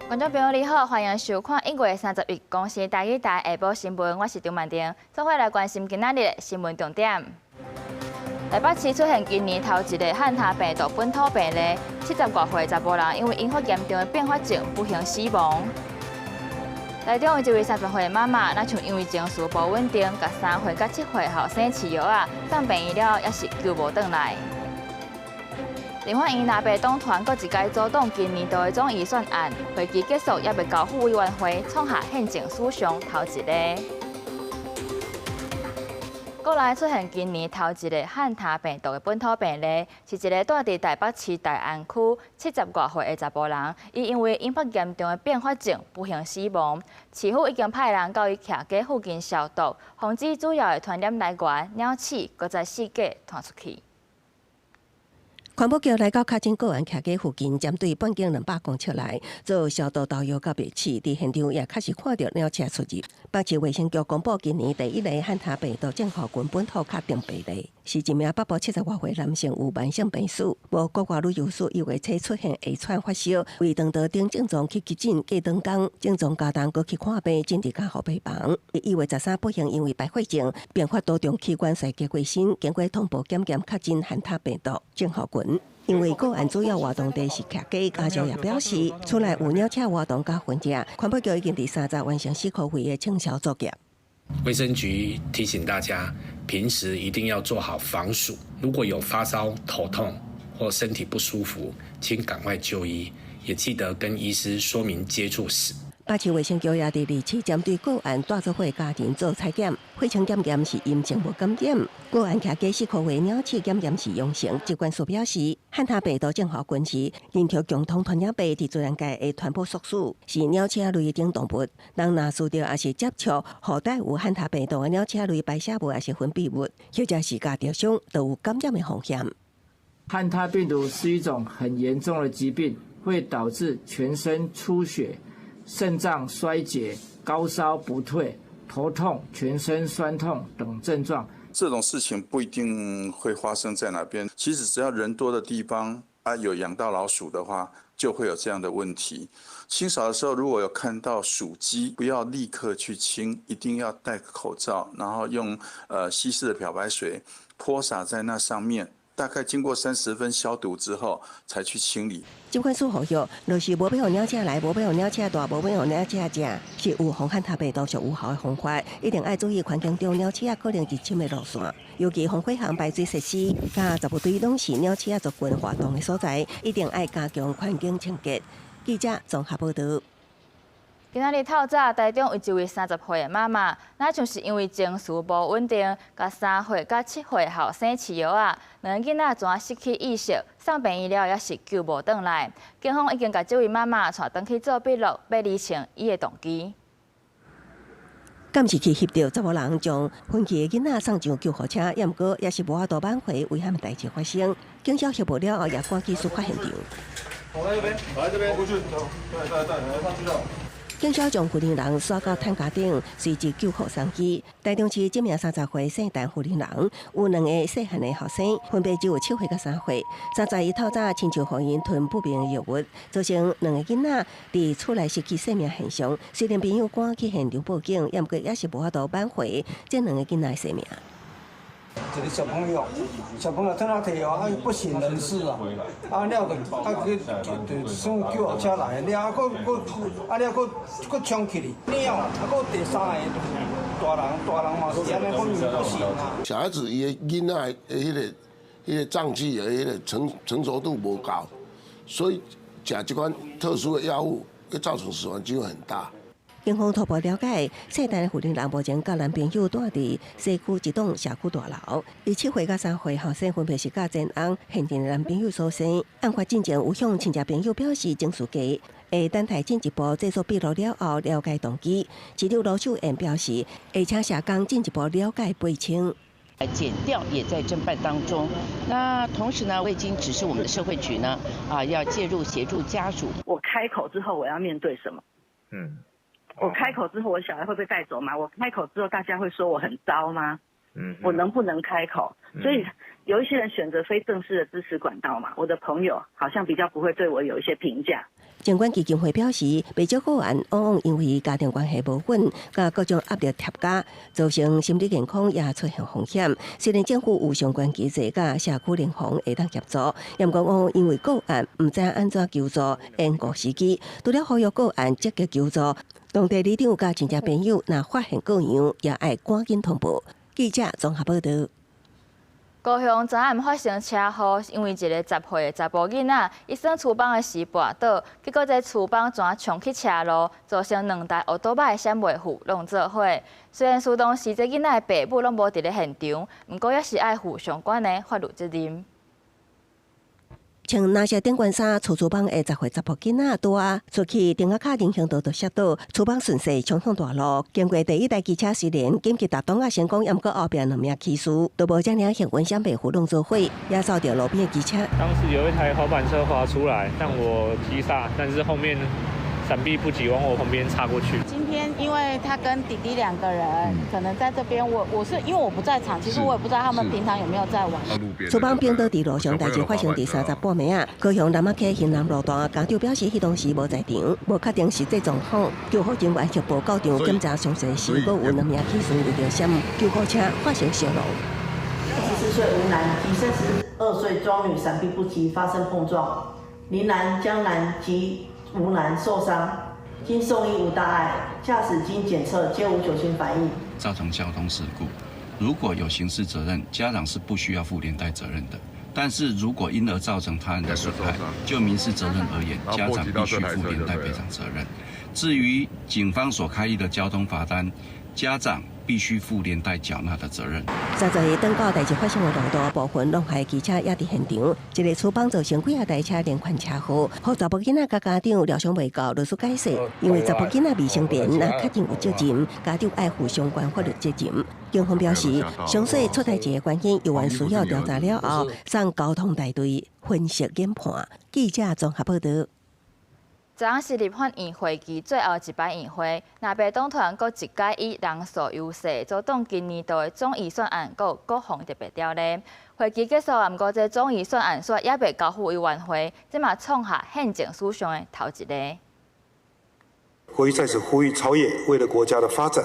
觀眾朋友你好，歡迎收看1月31公視台語台下晡新聞，我是張曼婷，做伙來關心今仔日的新聞重點。台北市出現今年頭一个漢他病毒本土病例，70外歲查埔人因為引發嚴重的併發症，不幸死亡。台中有一位30歲的媽媽，若像因為情緒無穩定，共3歲佮7歲後生飼藥仔，送病院了，猶是救無轉來。立法院藍白黨團閣一擺阻擋今年度的總預算案，會期結束猶未交付委員會，創下憲政史上頭一个。國內出現今年頭一个漢他病毒的本土病例，是一个住佇台北市大安區70外歲的查埔人，伊因為引發嚴重的併發症，不幸死亡。市府已經派人到伊徛家附近消毒，防止主要的傳染來源鳥鼠閣再四界傳出去。環保局來到確診個案徛家附近，針對半徑200公尺內做消毒投藥佮滅鼠，佇現場也確實看著鳥鼠出入。北市衛生局公布今年第一例漢他病毒症候群本土確定病例，是一名北部70外歲男性，有慢性病史，無國外旅遊史，1月初出現氣喘發燒，胃腸道頂症狀去急診，過兩工症狀加重，閣去看病，進入加護病房。1月13不幸因為敗血症併發多重器官衰竭過身，經過通報檢驗確診漢他病毒症候群。因為個案主要活動地是徛家，家屬也表示，厝內有鳥鼠活動佮糞食，環保局已經佇30完成四區圍的清消作業。衛生局提醒大家，平時一定要做好防鼠，如果有發燒、頭痛或身體不舒服，請趕快就醫，也記得跟醫師說明接觸史。北市衛生局也佇二市針對個案帶做伙家庭做採檢，血清檢驗是陰性無感染。個案徛家四區圍鳥鼠檢驗是陽性。疾管署表示，漢他病毒症候群是人畜共通傳染病，佇自然界的傳播速度是鳥鼠類等動物。人若食著抑是接觸予帶有漢他病毒的鳥鼠類排泄物抑是分泌物，或者是共著傷，都有感染的風險。漢他病毒是一種很嚴重的疾病，會導致全身出血、腎臟衰竭、高燒不退、頭痛、全身痠痛等症狀。這種事情不一定會發生在哪邊，其實只要人多的地方啊，有養到老鼠的話，就會有這樣的問題。清掃的時候，如果有看到鼠跡，不要立刻去清，一定要戴口罩，然後用稀釋的漂白水潑灑在那上面。大概經過30分消毒之後，才去清理。疾管署呼籲，若是無欲予鳥鼠來，無欲予鳥鼠蹛，無欲予鳥鼠食，是預防漢他病毒上有效的方法。一定愛注意環境中鳥鼠可能入侵的路線，尤其防火巷排水設施、佮雜物堆攏是鳥鼠族群活動的所在，一定愛加強環境清潔。記者綜合報道。今仔日透早，台中有一位30歲的媽媽，若像是因為情緒無穩定，共3歲佮7歲後生飼藥仔，兩个囡仔怎失去意識，送病院了猶是救無轉來。警方已經共這位媽媽帶轉去做筆錄，欲釐清伊的動機。監視器翕著查某人將昏去的囡仔送上救護車，毋過猶是無法度挽回遺憾的代誌發生。警消翕無了後，也趕去事發現場。跑來這邊，跑來這邊，過去，對對對，上去了。警消將婦人徙到擔架頂，隨即救護送醫。台中市這名30歲姓陳婦人，有兩個細漢的後生，分別只有7歲佮3歲。31透早親像予𪜶吞不明藥物，造成兩個囡仔佇厝內失去生命現象。雖然朋友趕去現場報警，毋過猶是無法度挽回這兩個囡仔的生命。一個小朋友，小朋友趁他提哦，啊不省人事啊，啊了就啊去就送救護車來，了啊閣閣啊了閣閣衝起去，了啊閣第三個大人大人嘛是按呢講不行啊。小孩子伊的囡仔的彼個臟器的彼個成熟度無夠，所以食這款特殊的藥物，會造成死亡機會很大。警方初步了解，姓陳的婦人目前佮男朋友住佇西區一棟社區大樓。伊7歲佮3歲後生分別是佮前翁現任男朋友所生。案發進前有向親戚朋友表示情緒低，會等待進一步製作筆錄了後了解動機。市長盧秀燕表示，會請社工進一步了解背清。檢調也在偵辦當中。那同時呢，我已經指示我們的社會局呢，啊，要介入協助家屬。我開口之後，我要面對什麼？我開口之後，我小孩會被帶走嗎？我開口之後，大家會說我很糟嗎？我能不能開口？所以有一些人選擇非正式的支持管道嘛。我的朋友好像比較不會對我有一些評價。政管基金會表示，袂少個案往往因為家庭關係無穩，佮各種壓力疊加，造成心理健康也出現風險。雖然政府有相關機制佮社區聯防會當協助，毋過往往因為個案毋知按怎求助，延誤時機。除了呼籲個案積極求助，當地里長佮親戚朋友若發現過樣，也愛趕緊通報。記者綜合報導。高雄昨暗發生車禍，因為一個10歲的查埔囡仔，伊耍廚房的時跋倒，結果這廚房全衝去車路，造成兩台歐多擺閃袂赴攏做伙。雖然說當時這囡仔的爸母攏無佇咧現場，毋過也是愛負相關的法律責任。穿藍色頂懸衫、搓廚房的10歲查埔囡仔，拄仔出去釘仔跤人行道就摔倒，廚房順勢衝向大路。經過第一台機車雖然緊急踏擋仔成功，毋過後壁兩名騎士都無遮爾幸運，閃袂赴攏做伙，也掃著路邊的機車。當時有一台滑板車滑出來，但我急剎，但是後面閃避不及，往我旁邊插過去。今天因為他跟弟弟兩個人可能在這邊，我是因為我不在場，其實我也不知道他們平常有沒有在玩。廚房偏倒佇路上，代誌發生佇30半暝仔，高雄南仔溪興南路段，家長表示，彼當時無在場，無確定實際狀況。救護人員協報到場檢查傷勢時，閣有兩名騎士為著閃救護車發生相撞。24歲吳男及32歲莊女閃避不及發生碰撞，林男、江男及吳男受傷，經送醫無大礙，駕駛經檢測皆無酒精反應。造成交通事故，如果有刑事責任，家長是不需要負連帶責任的。但是如果因而造成他人的損害，就民事責任而言，家長必須負連帶賠償責任。至於警方所開立的交通罰單，家長必須負連帶繳納的責任。30日轉到代誌發生的路段，部分攏害機車也佇現場，一个廚房造成幾仔台車連環車禍，予查埔囡仔佮家長療傷袂夠，律師解釋，因為查埔囡仔未成年，若確定有責任，家長愛負相關法律責任。警方表示，詳細出代誌的關係，猶原需要調查了後，送交通大隊分析研判。記者綜合報導。昨昏是立法院會期最後一擺院會，藍白黨團閣一改以人數優勢阻擋今年度的總預算案閣國防特別條例。會期結束，毋過這總預算案煞猶未交付委員會，這嘛創下憲政史上的頭一例。會議在此呼籲朝野，為了國家的發展，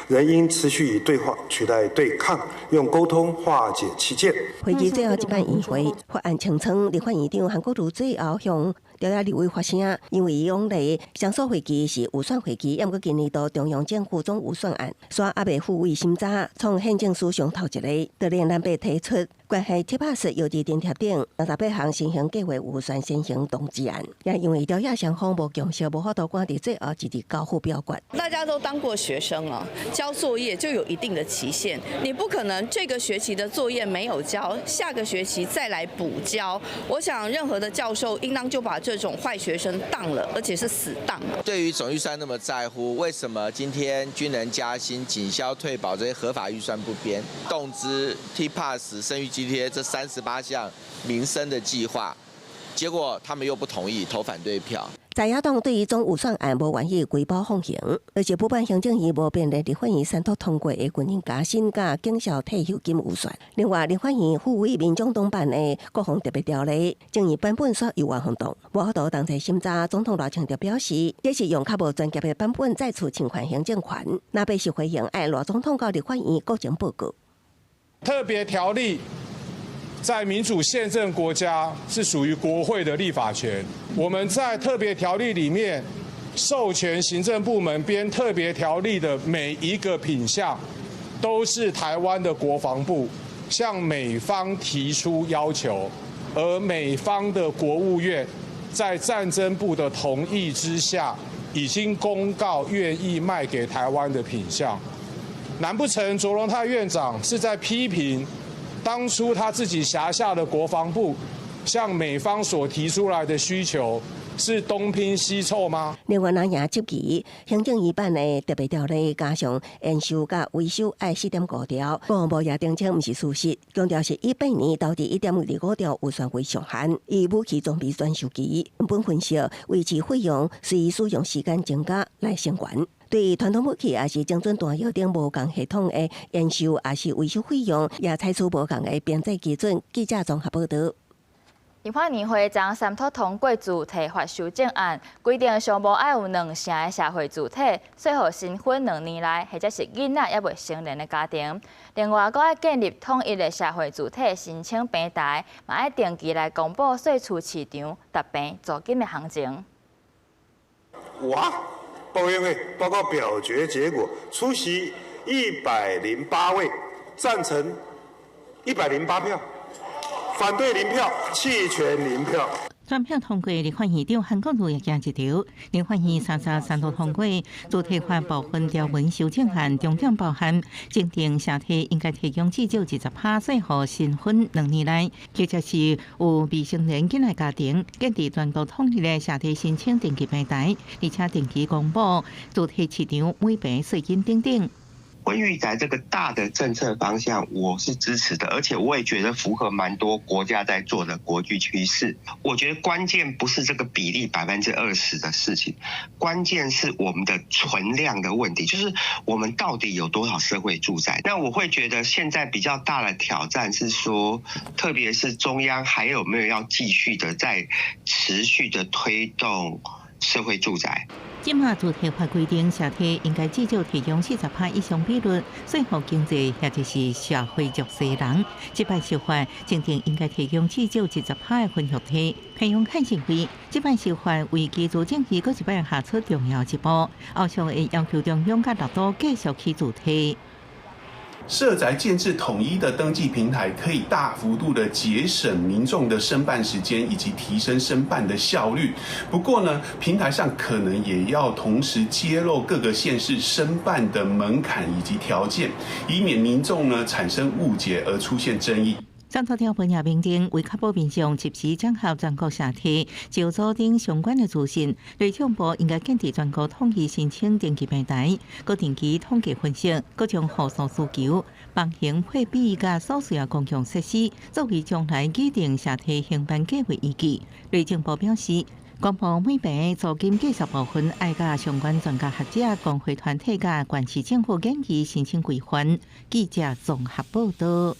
仍應持續以對話取代對抗，用溝通化解歧見。會期最後一擺院會，法案清倉，立法院長韓國瑜最後向朝野立委發聲，因為以往例上訴會期是預算會期，毋過今年度中央政府總預算案，煞猶未付委審查，創憲政史上頭一例。當然藍白提出關係 TPASS 郵寄津貼等38項先行計劃預算先行動議案，也因為朝野雙方無共識，無法度趕佇最後一日交付表決。大家都當過學生啊，交作業就有一定的期限，你不可能這個學期的作業沒有交，下個學期再來補交。我想任何的教授應當就把這種壞學生當了，而且是死當。對於總預算那麼在乎，為什麼今天軍人加薪、警消退保這些合法預算不編，動資 TPASS 生育津貼這38項民生的計劃，結果他們又不同意投反對票。在野黨對於總預算案無願意規包放行，而且不辦行政院無便利立法院三讀通過的軍人加薪佮警消退休金預算。另外，立法院付委民眾黨辦的國防特別條例，爭議版本煞猶原轟動，無法度同齊審查。總統賴清德表示，這是用較無專業的版本再次侵犯行政權。藍白是回應愛賴總統到立法院國情報告。特別條例在民主憲政國家是屬於國會的立法權。我們在特別條例裡面授權行政部門編特別條例的每一個品項，都是台灣的國防部向美方提出要求，而美方的國務院在戰爭部的同意之下，已經公告願意賣給台灣的品項。難不成卓榮泰院長是在批評當初他自己轄下的國防部向美方所提出來的需求是東拼西湊嗎？另外，藍營質疑行政院辦的特別條例加上延壽佮維修愛4.5兆，國防部也澄清毋是事實，強調是以八年投資1.25兆預算為上限，以武器裝備轉售期。本分析維持費用隨使用時間增加來升懸。對傳統武器抑是精準彈藥等無仝系統的延壽抑是維修費用，也採取無仝的編制基準。記者綜合報導。立法院會昨三讀通過住宅法修正案，規定上無愛有兩成的社會住宅，稅予新婚2年內或者是囡仔猶未成年的家庭。另外，閣愛建立統一的社會住宅申請平台，嘛愛定期來公布稅厝市場逐坪租金的行情。哇！報告院會報告表決結果，出席108位，贊成108票。反對0票，棄權0票。全票通過，立法院長韓國瑜也驚一跳。立法院33讀通過，住宅法部分條文修正案，重點包含增訂社宅應該提供至少20%稅予新婚2年內，或者是有未成年囡仔家庭，建立全國統一的社宅申請登記平台，而且定期公布住宅市場每坪稅金等等。婚育宅這個大的政策方向，我是支持的，而且我也覺得符合蠻多國家在做的國際趨勢。我覺得關鍵不是這個比例20%的事情，關鍵是我們的存量的問題，就是我們到底有多少社會住宅？那我會覺得現在比較大的挑戰是說，特別是中央還有沒有要繼續的在持續的推動社會住宅？這馬住宅法規定，社宅應該至少提供40%以上比率，稅予經濟或者是社會弱勢人。這擺修法，增訂應該提供至少20%的分予地。彭永漢認為，這擺修法為居住正義閣一擺踏出重要一步，後續會要求中央佮六都繼續起住宅。社宅建置統一的登記平台，可以大幅度的節省民眾的申辦時間，以及提升申辦的效率。不過呢，平台上可能也要同時揭露各個縣市申辦的門檻以及條件，以免民眾呢產生誤解而出現爭議。總統條文也明定，為確保民眾及時整合全國社宅、招租等相關的資訊，內政部應該建立全國統一申請登記平台，閣定期統計分析，閣將戶數需求、房型配比佮所需的公共設施，作為將來擬定社宅興辦計畫依據。內政部表示，公布每坪租金計算部分，愛佮相關專家學者、工會團體佮縣市政府研議申請規範。記者綜合報道。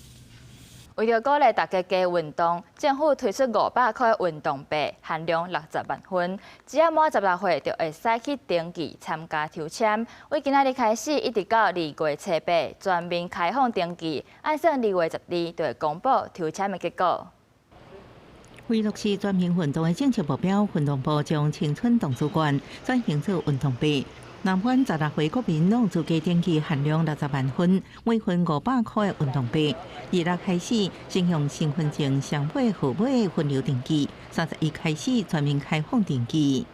為著鼓勵大家加運動，政府推出500塊運動幣，限量60萬份，只要滿16歲就會使去登記參加抽籤。為今仔日開始，一直到2月初8，全面開放登記，按算2月12就會公布抽籤的結果。為落實全民運動的政策目標，運動部將青春動資券轉型做運動幣。若滿16歲國民攏有資格登記，限量60萬份，每份500塊的運動幣。26開始，先用身份證雙尾號碼分流登記，31開始全面開放登記。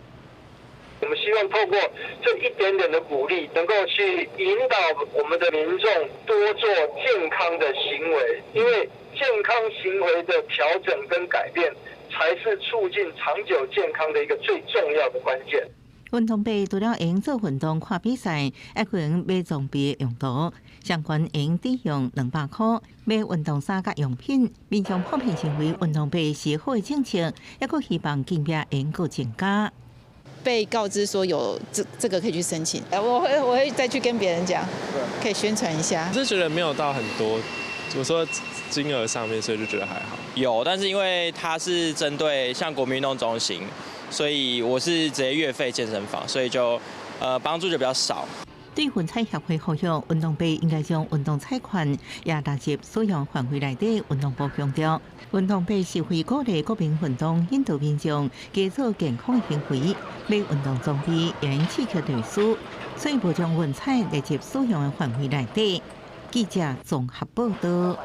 我們希望透過這一點點的鼓勵，能夠去引導我們的民眾多做健康的行為，因為健康行為的調整跟改變，才是促進長久健康的一個最重要的關鍵。運動幣除了用做運動、看比賽，還可能買裝備用途。相關用抵用200塊買運動衫佮用品。民眾普遍認為運動幣是好的政策，抑閣希望金額會閣增加。被告知說有這個可以去申請，我會再去跟別人講，可以宣傳一下。我是覺得沒有到很多，我說金額上面，所以就覺得還好。有，但是因為它是針對像國民運動中心。所以我是直接月費健身房，所以就幫助就比較少。對運彩協會呼籲，運動幣應該將運動彩券也納入使用範圍內底。運動部強調，運動幣是為鼓勵國民運動，引導民眾加做健康的行為，買運動裝備也應刺激類似，所以無將運彩納入使用的範圍內底。記者綜合報道。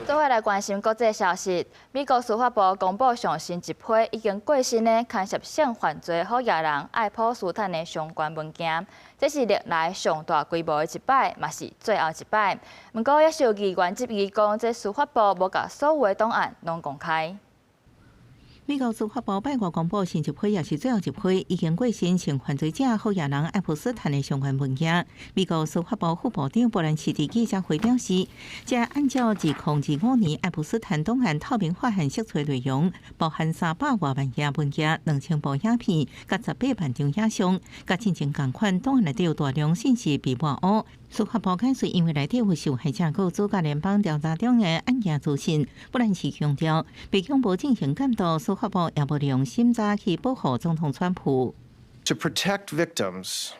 做伙來關心國際消息，美國司法部公布上新一批已經過身的牽涉性犯罪好額人愛普斯坦的相關文件，這是歷來上大規模的一擺，嘛是最後一擺。毋過，也是有議員質疑講，這司法部無共所有的檔案攏公開。美國司法部拜五公布新一批，也是最後一批已經過身性犯罪者好額人愛普斯坦的相關文件。美國司法部副部長布蘭奇佇記者會表示，這按照2025年愛普斯坦檔案透明法案釋出內容，包含300外萬頁文件、2000部影片、佮18萬張影像，佮進前仝款檔案內底有大量信息被抹烏，司法部解釋，因為內底有受害者閣阻隔聯邦調查中的案件資訊，布蘭奇強調，白宮無進行監督，司法部也無利用審查去保護總統川普。 To protect victims,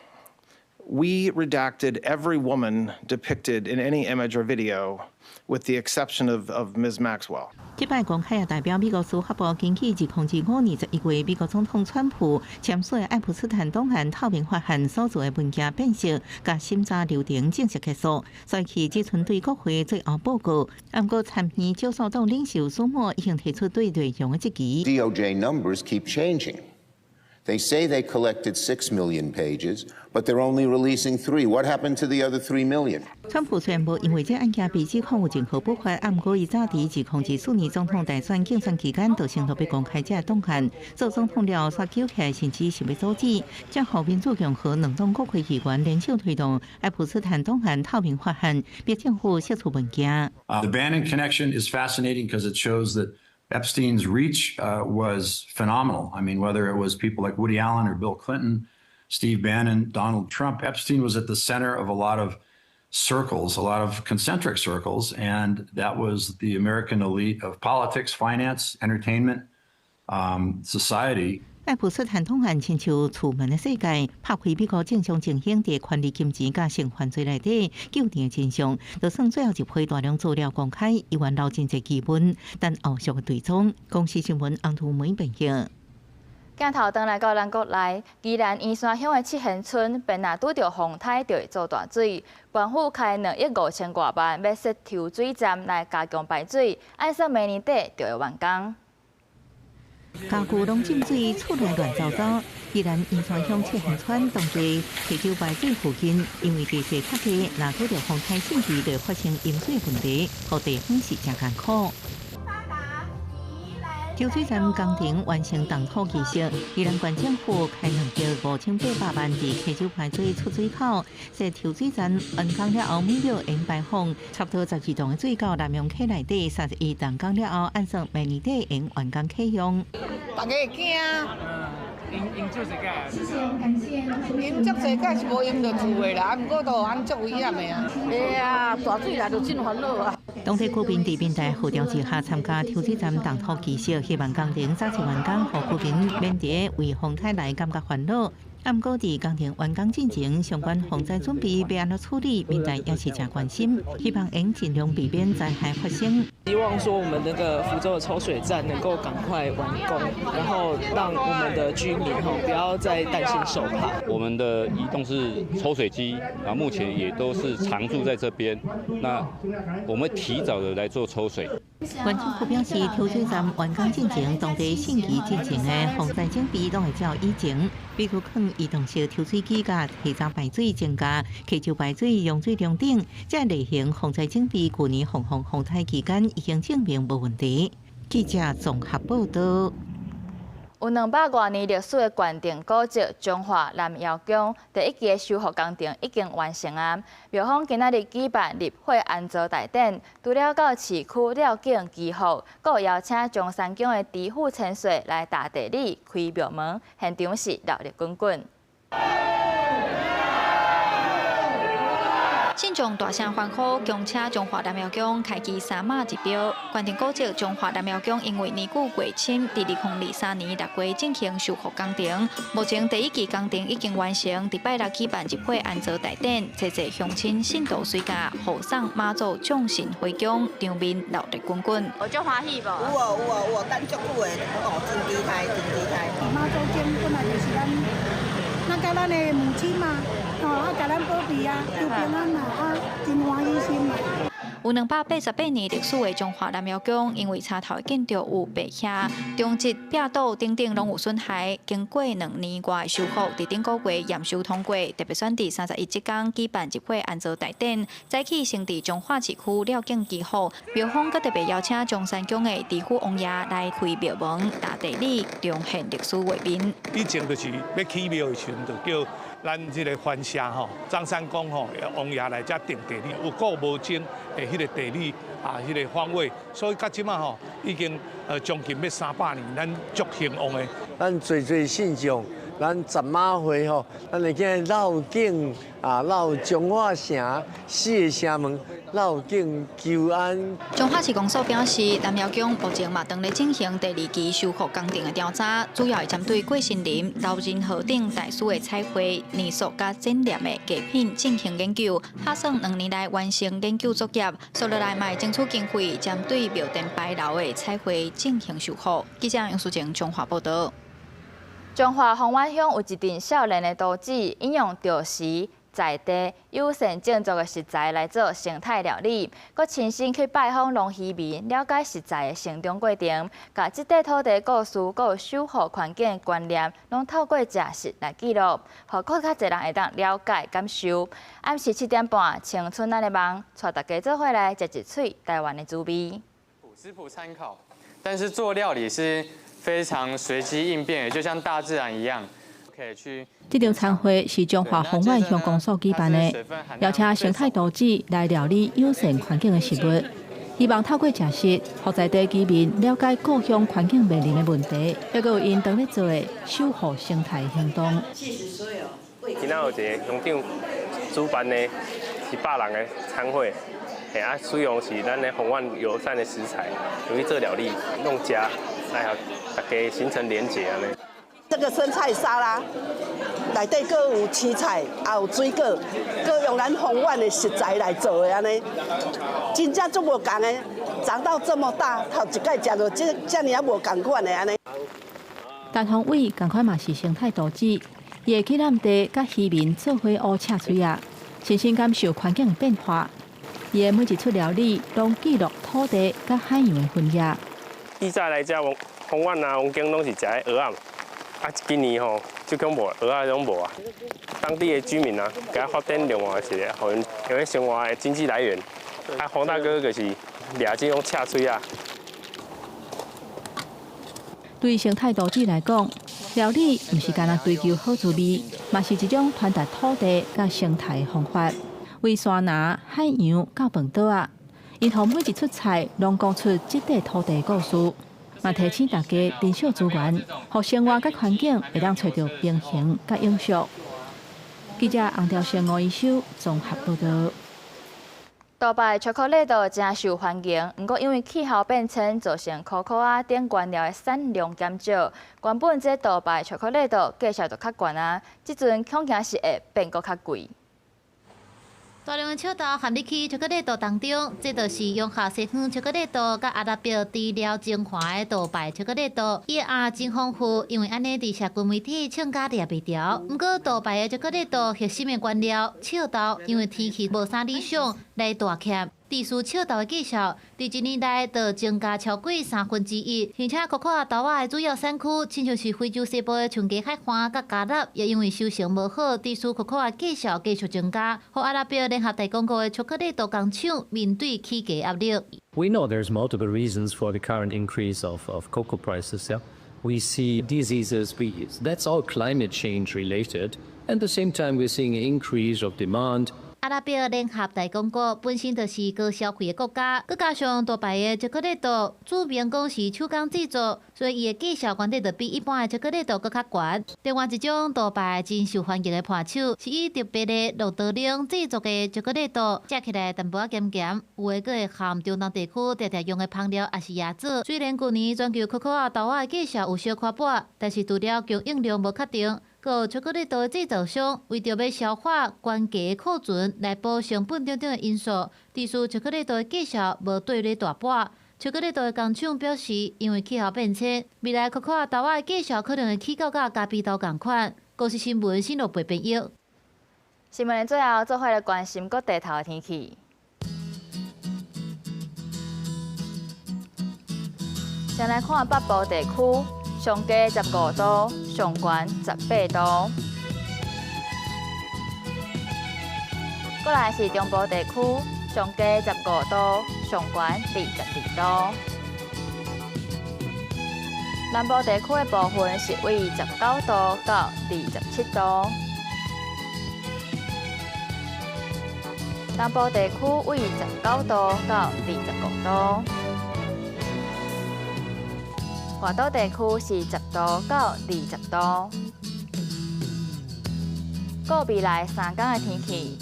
we redacted every woman depicted in any image or video, with the exception of Ms. Maxwell. 這擺公開也代表美國司法部根據2025年11月美國總統川普簽署的愛普斯坦檔案透明法案所做的文件辨識佮審查流程正式結束，所以只賰對國會最後報告。毋過參議少數黨領袖舒默已經提出對內容的質疑。 DOJ numbers keep changing. They say they collected 6 million pages, but they're only releasing 3. What happened to the other 3 million? 川普雖然無因為這案件被指控有任何不法，毋過伊早佇2024年總統大選競選期間就承諾欲公開這檔案。做總統了後，煞揪起來，甚至想欲阻止，這予民主共和兩黨國會議員聯手推動愛普斯坦檔案透明法案，逼政府釋出文件。 The Bannon connection is fascinating because it shows that Epstein's reach was phenomenal. I mean, whether it was people like Woody Allen or Bill Clinton, Steve Bannon, Donald Trump, Epstein was at the center of a lot of circles, a lot of concentric circles, and that was the American elite of politics, finance, entertainment, society. 愛普斯坦檔案親像楚門的世界，拍開美國政商精英佇權力金錢佮性犯罪內底糾纏的真相，就算最後一批大量資料公開，依然留真濟疑問，等後續的追蹤。公視新聞洪圖梅編譯。鏡頭轉來到咱國內，宜蘭員山鄉的七賢村，便若拄著風颱就會做大水，縣府開2億5千外萬，欲設抽水站來加強排水，按算明年底就會完工。家具攏浸水，厝內亂糟糟。宜蘭員山鄉七賢村當地溪洲排水附近，因為地勢較低，若拄著風颱甚至就會發生淹水問題，予地方是誠艱苦。抽水站工程完成動土儀式，宜蘭縣政府開2億5800萬佇溪洲排水出水口設抽水站，完工了後每秒會排放差不多12噸的水到南陽溪內底，31動工了後，按算明年底會完工啟用。大家會驚。淹足濟擺。淹足濟擺是無淹著厝的啦，毋過都按足危險的啊。會啊，大水來就真煩惱啊。當地居民佇民代號召之下參加抽水站動土儀式，希望工程早日完工，予居民免佇為風颱來感覺煩惱。毋過佇工程完工進前，相關防災準備欲按怎處理，民代也是誠關心，希望會盡量避免災害發生。希望說我們那個浮洲的抽水站能夠趕快完工，然後讓我們的居民吼不要再擔心受怕。我們的移動式抽水機啊，目前也都是常駐在這邊。那我們提早的來做抽水。縣政府表示，抽水站完工進前，當地汛期進前的防災準備攏會照以前，比如講移動式抽水機佮提早排水增加溪洲排水用水量等，這類型防災準備，舊年防風風颱期間已經證明無問題。記者綜合報道。有200外年歷史的縣定古蹟彰化南瑤宮第一期的修復工程已經完成啊！廟方今仔日舉辦入會安座大典，除了到市區廖景祈福，閣邀請中山宮的知府千歲來打地禮、開廟門，現場是熱鬧滾滾。信眾大聲歡呼，恭請彰化南瑤宮開機三媽入廟。縣定古蹟彰化南瑤宮因為年久過深，佇2023年6月進行修復工程。目前第一期工程已經完成，佇拜六舉辦入會安座大典，濟濟鄉親信徒隨駕護送媽祖眾神回宮，場面熱鬧滾滾。有足歡喜無？有哦有哦有哦，等足久的哦，真期待，真期待。媽祖經本來就是咱，咱佮咱的母親嘛。哦，啊，共咱保庇啊，求平安啦，啊，真歡喜心嘛。有288年歷史的彰化南瑤宮，因為柴頭的建築有白瓦、中脊、壁倒等等攏有損害，經過2年外的修復，佇頂個月驗收通過，特別選佇31這工舉辦入會安座大典，早起先佇彰化市區廖景祈福，廟方閣特別邀請中山宮的知府王爺來開廟門、打地禮，重現歷史畫面。以前就是欲起廟的時陣，就叫咱這個番社吼、中山宮吼王爺來遮定地理，有古無今的彼個地理啊，彼個方位，所以到這馬吼已經將近欲300年，咱足興旺的。咱濟濟信眾咱十马會吼，咱會去繞境啊，繞彰化城四个城門，繞境求安。彰化市公所表示，南寮宫目前嘛正咧进行第二期修复工程的调查，主要会针对过身林、老人河顶大师的彩绘、泥塑佮展览的艺品进行研究，打算2年内完成研究作业。接落来嘛会争取经费，针对庙殿牌楼的彩绘进行修复。记者杨淑静彰化报道。彰化丰原乡有一阵少年的图纸，引用著时在地友善种作的食材来做生态料理，阁亲身去拜访农渔民，了解食材的成长过程，共这块土地故事、阁有守护环境的观念，拢透过食食来记录，予阁较济人会当了解感受。暗时7点半，青春咱的梦，带大家做伙来食一喙台湾的滋味。食谱参考，但是做料理是非常随机应变，就像大自然一样。这场餐会是彰化丰原乡公所举办的，邀请生态图纸来料理友善环境的食物，希望透过食食，予在地居民了解故乡环境面临的问题，抑阁有𪜶当咧做的守护生态行动。今仔有一个乡长主办的是100人的餐会，嘿啊，使用是咱的丰原友善的食材，用去做料理，弄食来予大家形成连结按呢。这个生菜沙拉内底阁有青菜，也有水果，阁用咱丰原的食材来做的按呢，真正足无仝的。长到这么大，头一摆食著这遮尔仔无仝款的按呢。陈宏伟仝款嘛是生态图纸，伊会去南地佮渔民做伙乌赤喙仔，亲身感受环境的变化。伊的每一出料理，拢记录土地佮海洋的分野。以前来遮丰原啊、王景拢是食蚵仔。啊，今年吼，这种无蚵仔拢无啊。当地的居民啊，共发展另外一个，予𪜶用咧生活的经济来源。啊，黄大哥就是掠这种赤喙仔。对生态图纸来讲，料理毋是干焦追求好滋味，嘛是一种传达土地佮生态的方法。为山林、海洋到饭桌仔，𪜶予每一出菜拢讲出这块土地的故事。嘛提醒大家珍惜资源，予生活佮环境会当揣著平衡佮永续。记者洪兆成、吴一修综合报道。杜拜巧克力豆真受欢迎，毋过因为气候变迁造成可可仔等原料的产量减少，原本这杜拜巧克力豆价数就较悬啊，这阵恐惊是会变阁较贵。大量的笑豆含入去巧克力豆当中，这就是融合西方巧克力豆佮阿拉伯猪料精华的杜拜巧克力豆。伊的餡真丰富，因为按呢伫社群媒体唱甲掠袂牢。毋过杜拜的巧克力豆核心的原料笑豆，因为天气无啥理想，来大欠。致使笑豆的价数，伫一年内就增加超过1/3。而且可可豆仔的主要产区，亲像是非洲西部的长崎海岸佮加纳，也因为收成无好，致使可可仔价数继续增加，予阿拉伯联合大公国的巧克力豆工厂面对起价压力。 We know there's multiple reasons for the current increase of cocoa prices. Yeah? We see diseases, that's all climate change related. At the same time, we're seeing an increase of demand. 阿拉伯联合大公国本身就是高消费的国家，阁加上杜拜的巧克力豆，注明讲是手工制作，所以伊的价数悬底就比一般的巧克力豆阁较悬。另外一种杜拜真受欢迎的伴手，是以特别的骆驼奶制作的巧克力豆，食起来淡薄仔咸咸，有的阁会含中东地区常常用的香料，抑是椰子。虽然旧年全球可可仔豆仔的价数有小可跌，但是除了供应量无确定，阁有巧克力豆的制造商为著欲消化悬价的库存来补成本等等的因素，致使巧克力豆的价数无缀咧大跌。巧克力豆的工厂表示，因为气候变迁，未来可可仔豆仔的价数可能会起到佮咖啡豆仝款。公视新闻新罗贝编译。新闻的最后，做伙来关心各地头的天气。先来看北部地区。上低15度，上悬18度。过来是中部地区，上低15度，上悬22度。南部地区的部分是为19度到27度。南部地区为19度到25度。外岛地区是10度到20度。閣未來三工的天氣。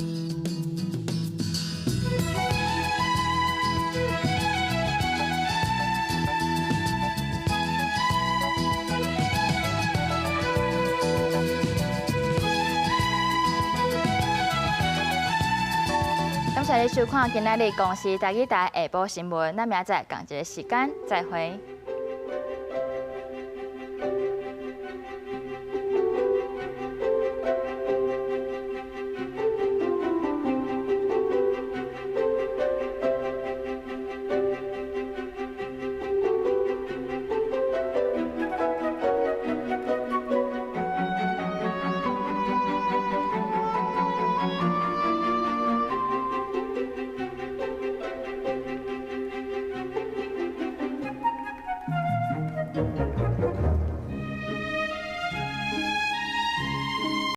感謝你收看今仔日公視台語台下晡新聞，咱明仔載仝一个時間再會。